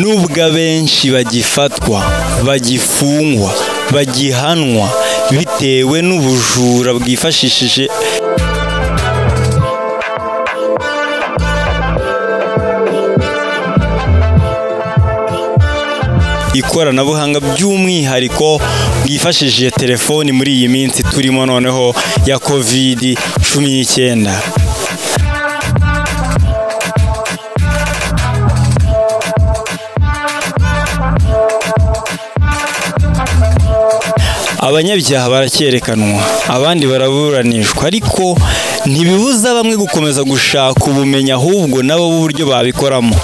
Nubwo abenshi bagifatwa, bagifungwa, bagihanwa bitewe n'ubujura bwifashishije ikoranabuhanga, by'umwihariko bwifashishije telefoni muri iyi minsi turimo noneho ya COVID-19. Abanyabyaha baracyerekanwa, abandi baraburanishwa, ariko ntibibuza bamwe gukomeza gushaka ubumenyi, ahubwo nabo uburyo babikoramo.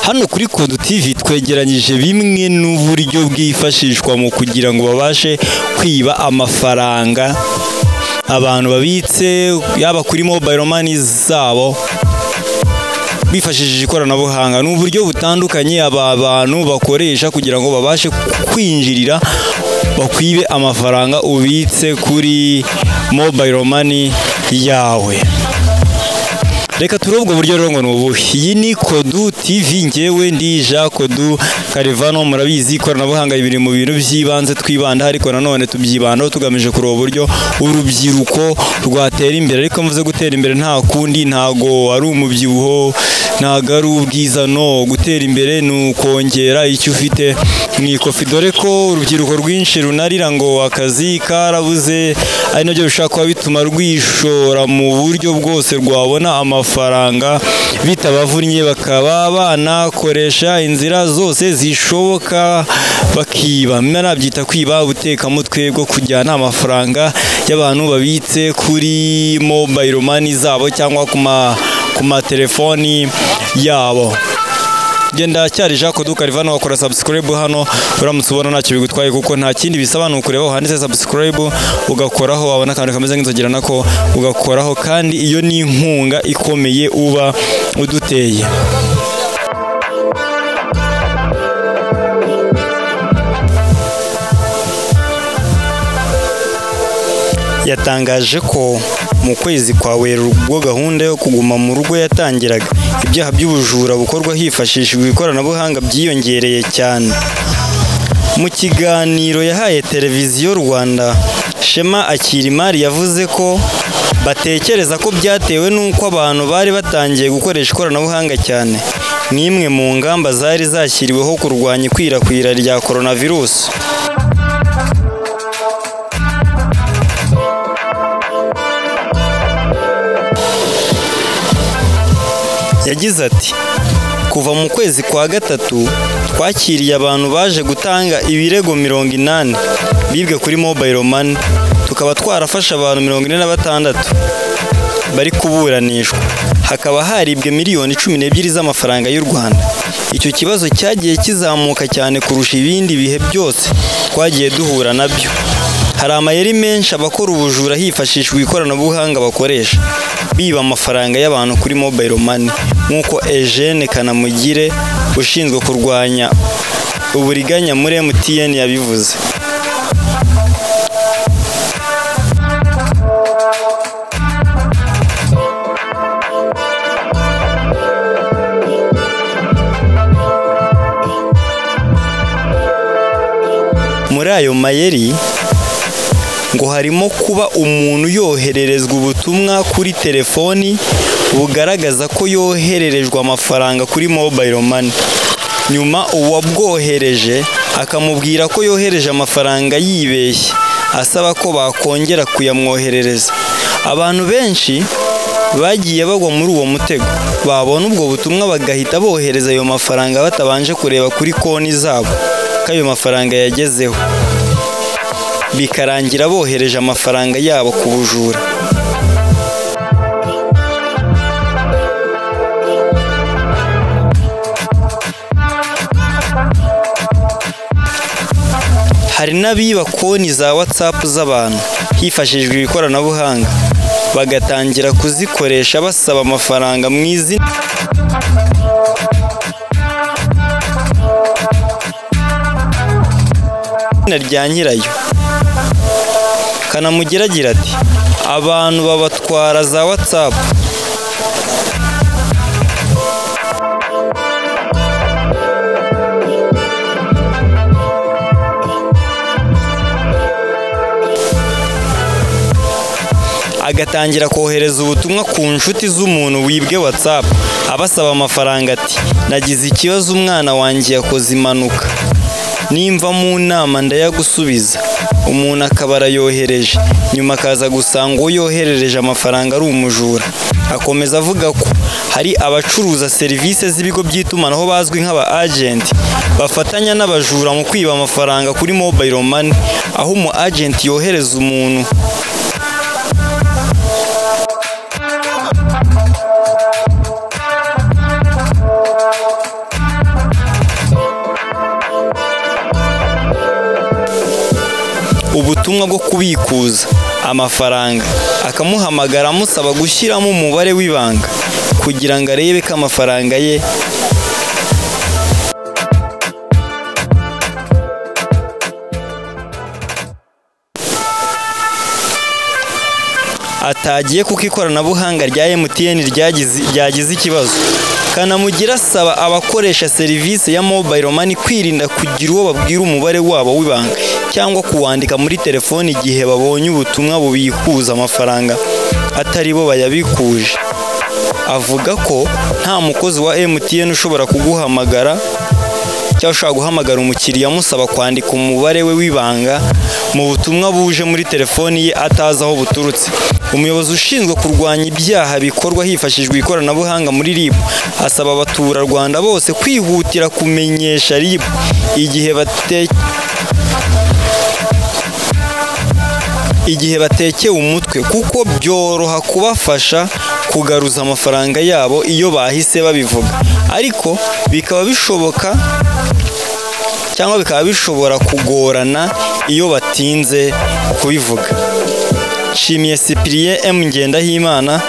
Hano kuri Kodu TV twegeranyije bimwe n'uburyo bwifashishwa mu kugira ngo babashe kwiba amafaranga abantu babitse, yaba kuri mobile money zabo bifashishije ikoranabuhanga. Ni uburyo butandukanye aba bantu bakoresha kugira ngo babashe kwinjirira bakwibe amafaranga ubitse kuri mobile money yawe. Reka turebe ubwo buryo rero ngo ni ubuhe. Iyi ni Kodu TV, ngewe ndi Jean Kodu Karevano. Murabizi ikoranabuhanga biri mu bintu by'ibanze twibanda, ariko nanone tubyibandaho tugamije kureba uburyo urubyiruko rwatera imbere. Ariko mvuze gutera imbere nta kundi, ntago ari umubyibuho, ntago ari ubwiza, no gutera imbere ni ukongera icyo ufite mu ikofi, dore ko urubyiruko rwinshi runarira ngo akazi karabuze, ari nabyo bishobora kuba bituma rwishora mu buryo bwose rwabona amafaranga bitabavunnye, bakaba banakoresha inzira zose zishoboka bakiba. Nabyita kwiba ubutekamutwe bwo kujyana amafaranga y'abantu babitse kuri mobile money zabo cyangwa ku matelefoni yabo. Genda cyari Jean Kodu Karivano, wakora subscribe hano uramutse ubona ntacyo bigutwaye, kuko nta kindi bisaba ni ukureba handitse subscribe ugakoraho, wabona akantu kameze nk'inzogera nako ugakoraho, kandi iyo ni inkunga ikomeye uba uduteye. Yatangaje ko mu kwezi kwa Werurwe ubwo gahunda yo kuguma mu rugo yatangiraga, ibyaha by'ubujura bukorwa hifashishijwe ikoranabuhanga byiyongereye cyane. Mu kiganiro yahaye Televiziyo Rwanda, Shema Akirimari yavuze ko batekereza ko byatewe n'uko abantu bari batangiye gukoresha ikoranabuhanga cyane, nk'imwe mu ngamba zari zashyiriweho kurwanya ikwirakwira rya coronavirus. Yagize ati kuva mu kwezi kwa gatatu twakiriye abantu baje gutanga ibirego 80 bibwe kuri mobile money, tukaba twarafashe abantu 46 bari kuburanishwa, hakaba haribwe miliyoni 12 z'amafaranga y'u Rwanda. Icyo kibazo cyagiye kizamuka cyane kurusha ibindi bihe byose twagiye duhura nabyo. Hari amayeri menshi abakora ubujura hifashishijwe ikoranabuhanga bakoresha biba amafaranga y'abantu kuri mobile money, nk'uko Eugene Kanamugire ushinzwe kurwanya uburiganya muri MTN yabivuze. Muri ayo mayeri ngo harimo kuba umuntu yohererezwa ubutumwa kuri telefoni bugaragaza ko yohererejwe amafaranga kuri mobile money, nyuma uwabwohereje akamubwira ko yohereje amafaranga yibeshye, asaba ko bakongera kuyamwoherereza. Abantu benshi bagiye bagwa muri uwo mutego, babona ubwo butumwa bagahita bohereza ayo mafaranga batabanje kureba kuri konti zabo ko ayo mafaranga yagezeho, bikarangira bohereje amafaranga yabo ku bujura. Hari n'abiba konti za WhatsApp z'abantu hifashishijwe ikoranabuhanga, bagatangira kuzikoresha basaba amafaranga mu izina rya nyirayo. Kanamugire agira ati abantu babatwara za WhatsApp. Agatangira kohereza ubutumwa ku nshuti z'umuntu wibwe WhatsApp abasaba amafaranga, ati: "Nagize ikibazo, umwana wanjye yakoze impanuka, nimva mu nama ndayagusubiza." Umuntu akaba arayohereje, nyuma akaza gusanga uwo yoherereje amafaranga ari umujura. Akomeza avuga ko hari abacuruza serivisi z'ibigo by'itumanaho bazwi nk'aba agent bafatanya n'abajura mu kwiba amafaranga kuri mobile money, aho umu agent yohereza umuntu ubutumwa bwo kubikuza amafaranga, akamuhamagara amusaba gushyiramo umubare w'ibanga kugira ngo arebe ko amafaranga ye atagiye, kuko ikoranabuhanga rya MTN ryagize ikibazo. Kanamugire asaba abakoresha serivisi ya mobile money kwirinda kugira uwo babwira umubare wabo w'ibanga cyangwa kuwandika muri telefoni igihe babonye ubutumwa bubikuza amafaranga atari bo bayabikuje. Avuga ko nta mukozi wa MTN ushobora kuguhamagara cyangwa ushobora guhamagara umukiriya amusaba kwandika umubare we w'ibanga mu butumwa buje muri telefoni ye atazi aho buturutse. Umuyobozi ushinzwe kurwanya ibyaha bikorwa hifashishijwe ikoranabuhanga muri RIB asaba abaturarwanda bose kwihutira kumenyesha RIB igihe batekewe umutwe, kuko byoroha kubafasha kugaruza amafaranga yabo iyo bahise babivuga, ariko bikaba bishoboka cyangwa bikaba bishobora kugorana iyo batinze kubivuga. Nshimiye Cyprien M Ngendahimana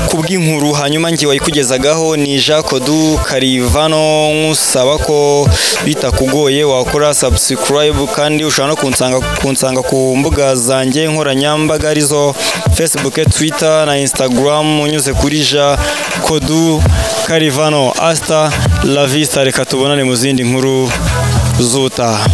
kubw'inkuru, hanyuma njye wayikugezagaho ni Jacques Du Karivano. Nkusaba ko bitakugoye wakora subscribe, kandi ushobora no kunsanga ku mbuga zanjye nkoranyambaga arizo Facebook, Twitter na Instagram unyuze kuri Jacques Du Karivano. Hasta la vista, reka tubonane mu zindi nkuru z'ubutaha.